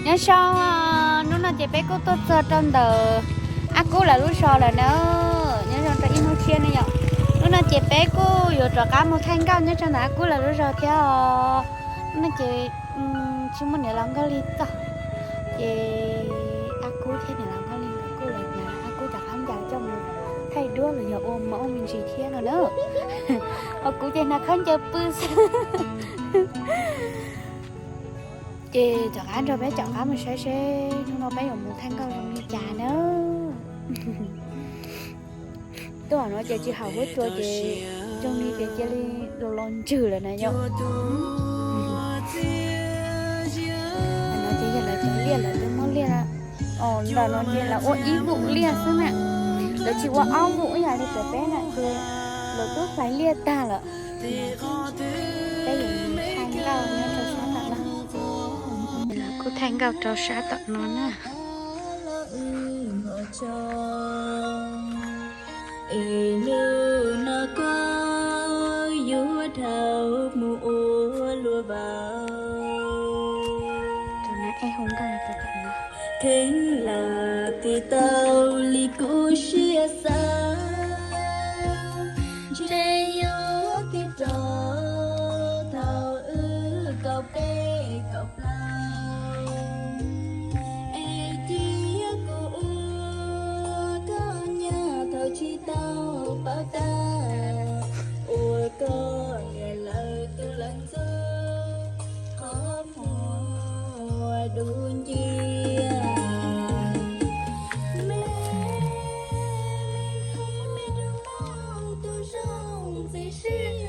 Nyob zoo, hnub no ces peb kuj tuaj txog rau ntawm Ab Kub lawv lub zos lawm na. Nyob zoo rau ib hnub tshiab ne yom. Hnub no ces peb kuj yuav rov qab mus thaij nkauj nyob rau ntawm Ab Kub lawv lub zos thiab os. Hnub no ces tsis muaj niam laus Nkauj Lig txog, ces Ab Kub thiab niam laus Nkauj Lig nkawd kuj los hnav Ab Kub cov qab ncaws coj mus thaij duab los yog ua mov ua me ntsis thiab no na. Ho kuv ces hnav khaub ncaws pw xwb. Ces rov qab nrog peb rov qab mus saib seb hnub no peb yuav mus thaij nkauj zoo li cas na. Tuaj no ces tsis haum huab cua ces zoo li ces cia li los los ntswg lawm na yom. No ces yog lawv cov liaj lawv twb muab liaj, ntawm no ces lawv ua ib vum liaj xwb na. Lawv tsis ua ob vum ib yam li pem peb na ces lawv twb hlais liaj tag lawm. Peb yuav thaij nkauj nyob rau sab tom no. Lawv kuj thaij nkauj rau sab tom no na. Es hnub no koj yuav dhau mus ua luag vauv, kheev lam tiv tau li kuv siab xav, ntshe yuav tig rov thaum wb kaum peb kaum plaub. Es cia kuv ua koj nyab thaum tsis tau paub tab, ua koj niam lawv tus leej txiv qhov muag dub nciab. Me, me, me dua tus zoo txiv sij,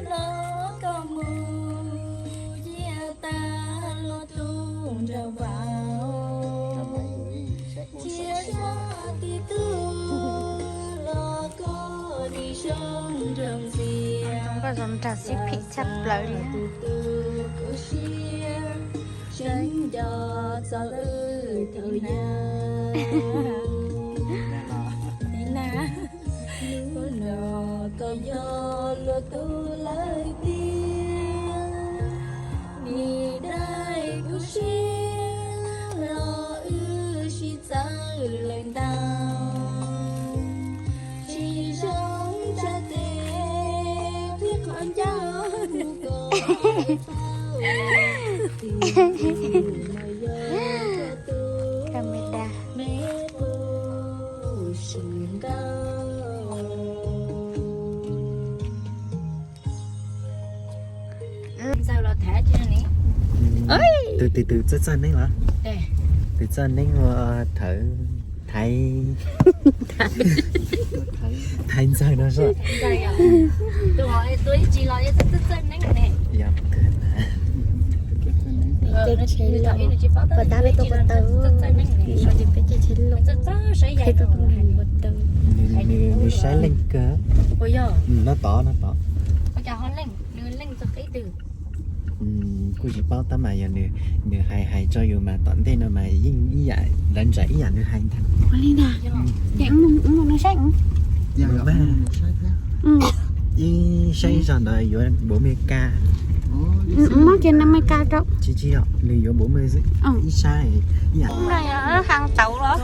nrog koj mus ciaj tag los tus nraug vauv, cia zaj tiv tub los koj nim zoo nraug ntxiag. Koj zoo nraug xib phim tshaj plaws li. Tus tu kuv siab, seb nco txog wb thaum yau. Hnub no koj yog luag tus lawm tiag, nim dai kuv siab los wb sib txawv lawm ntau. Tsis zoo tsa tes qhib qhov ncauj mus kom tau, tus no yog koj tus me qub sim nkauj. Tus, tus, tus txawj txawj neeb los? Tus txawj neeb ua thawv thaiv, thaiv ntxawg no soj. Yog, ces peb tab peb tuaj ko taw, peb ces tsheb loj, peb tuaj tus neeg ko taw. Nws, nws, nws saib leej kawg. Nws no tod, no tod. Kuj tsis paub tab mas yog nws, nws hais hais tso yus mas tom ntej no mas yeej ib yam, lawv ntsaim ib yam nws hais ntag. Ua li ntag. Ces mus, mus nws saib. Mus mas. Ib saib ib zog ntawd yuav npaum me ka. Muab kiag no me ka rau. Tsis, tsis yog, nws yuav npaum me xwb. Ib saib ib yam. Hang tauv los?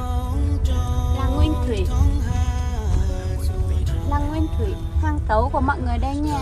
Lăng Nguyên Thủy. Lăng Nguyên Thủy, hang tấu của mọi người đây nha.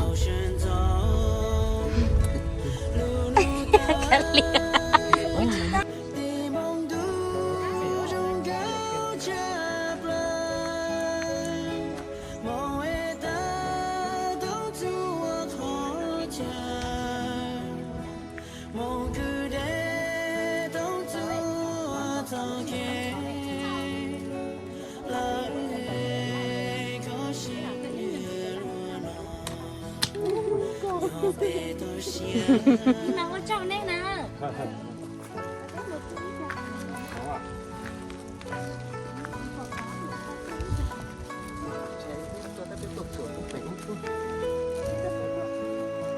Ua tsaug nej na.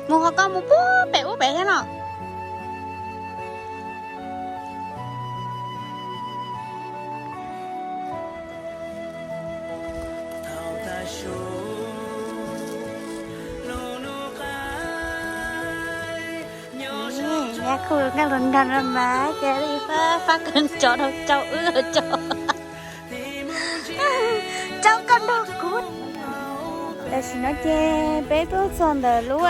Mus ho koj mus puag pem ub pem thiab no. Yaj khu nkaj hluas nraug no mas ces li fab fab kawg, tso rau rau wb tso, rau koj nrog kuv. Tam sim no ces peb tuaj txog ntawm lub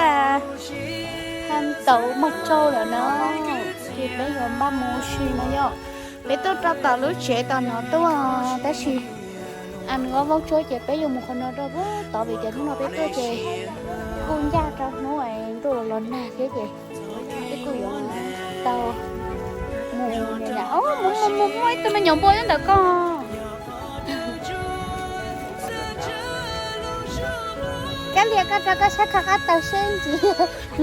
ha ntauv mog tsau lawm no, ces peb yuav npaj mus si no yom. Peb tuaj rau tom lub tsev tom no tuaj, tab sis nws ob vaub tsuab ces peb yuav mus qhov no rau tod vim tias hnub no peb tuaj ces kuj ncaj rau hnub ntuj los los nag thiab ces peb kuj yuav tau mus. Mus mus mus, muaj ib tug me nyuam npua nyob ntawm koj. Kab Lias, koj rau koj sab khau qab taw seb ntsis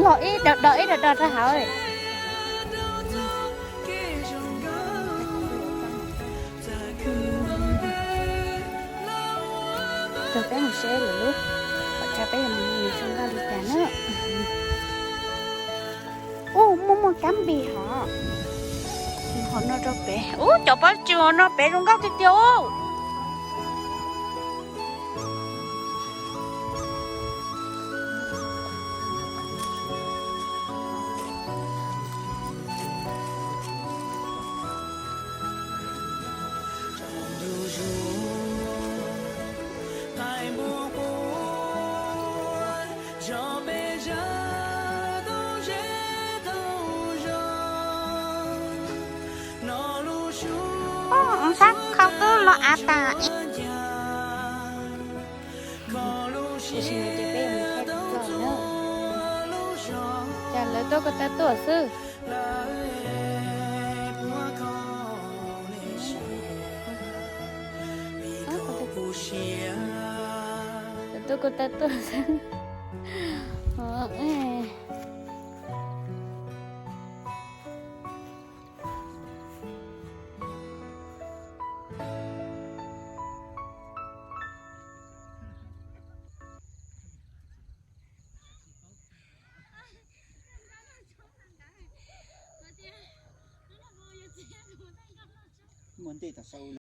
los ib do do ib do do rau hauv. Rau peb mus seb lawm lub, kom tsa peb yuav mus zoo nkauj li cas na. Ub, muaj muaj kab npis hov. Hov no rau pem. Ub, cov pob tsuas hov no pem zoo nkauj tiag tiag ub. Sab khau twb los av tas. Tam sim no ces peb yuav mus thaij txoj na. Cas lawv tuaj ko taw tuaj xwb. Lawv tuaj ko taw tuaj xwb.